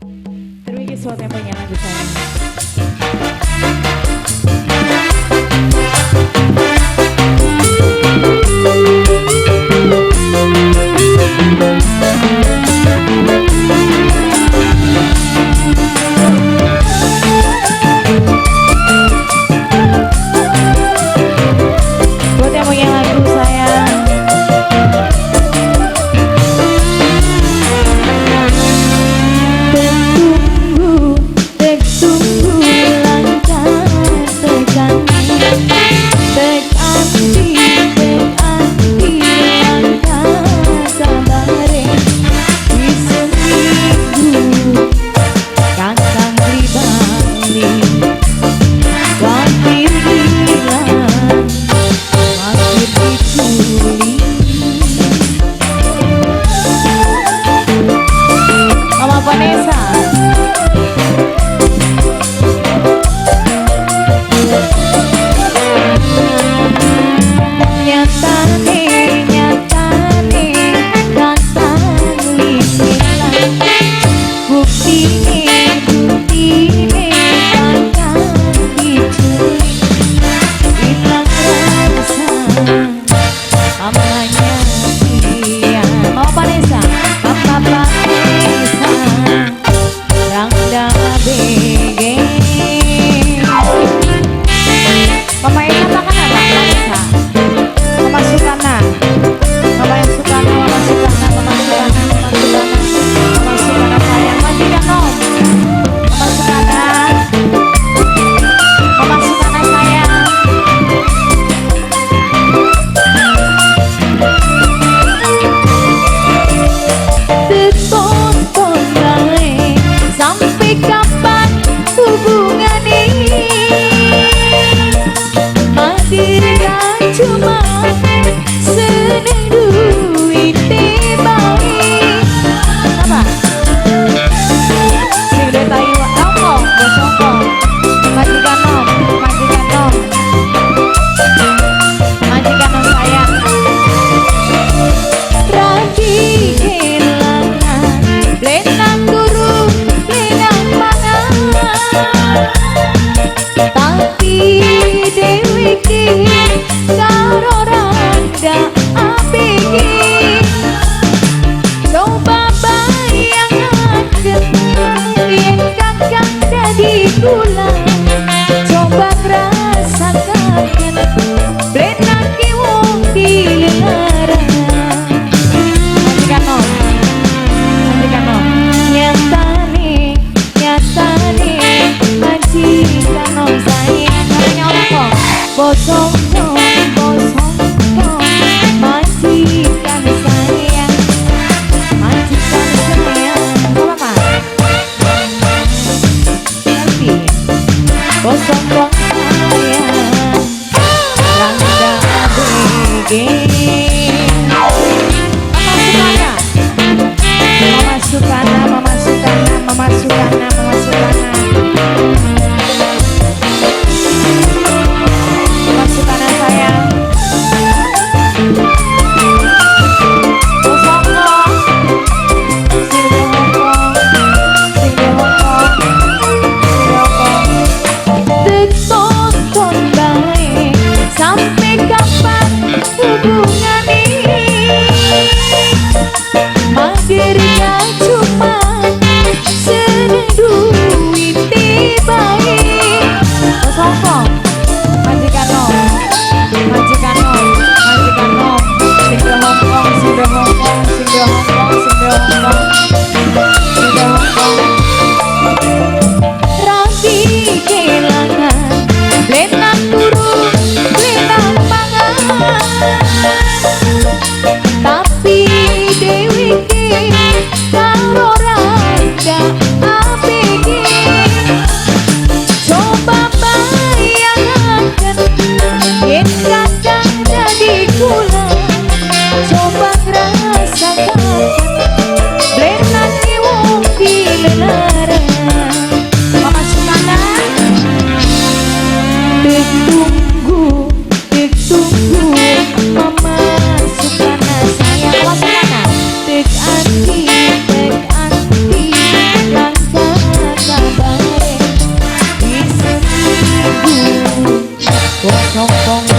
Terima kasih buat yang punya lagu saya. Buat yang punya lagu saya. Tunggu langkah tekan tekan di langkah sabare di seminggu kakang pribadi wakil hilang wakil diculi. Mama Vanessa. Nyatane nyatane kakang wis ilang buktine buktine kakang diculik ilang rasa mamanya dia. Mama Vanessa, Mama Vanessa Rangda BG. Mama Eka makan apa? Vanessa. Mama Sukana, Mama yang Sukana, Mama Sukana, Mama Sukana, Mama Sukana, Mama Sukana sayang, majikan nom. Mama Sukana, Mama Sukana sayang. Tetonton bae sampai kapan hubungan ini madirga cuma seneng duwite bae. Apa? Sing duwe Taiwan, Hongkong, bos Hongkong. Majikan nom, majikan nom. Majikan nom sayang. Ragi kelangan, plenang turu, plenang mangan. Tapi dewe ki karo randa apik. Coba bayangaken yen kakang dadi kula. Coba ngrasakaken plenake wong dilarang. Majikan nom, majikan nom. Nyatane, nyatane majikan nom sayang. Namanya apa? Bosong dong, bosong dong, majikan sayang, majikan sayang. Sama apa? Selfie. Bosong dong sayang, Rangga BG. Mama Sukana, Mama Sukana, Mama Sukana, Mama Sukana, Mama Sukana sayang. Bosongko, sing di Hongkong, sing di Hongkong, sing di Hongkong. Tetonton bae sampai kapan hubungan ini madirga cuma seneng. Sombong.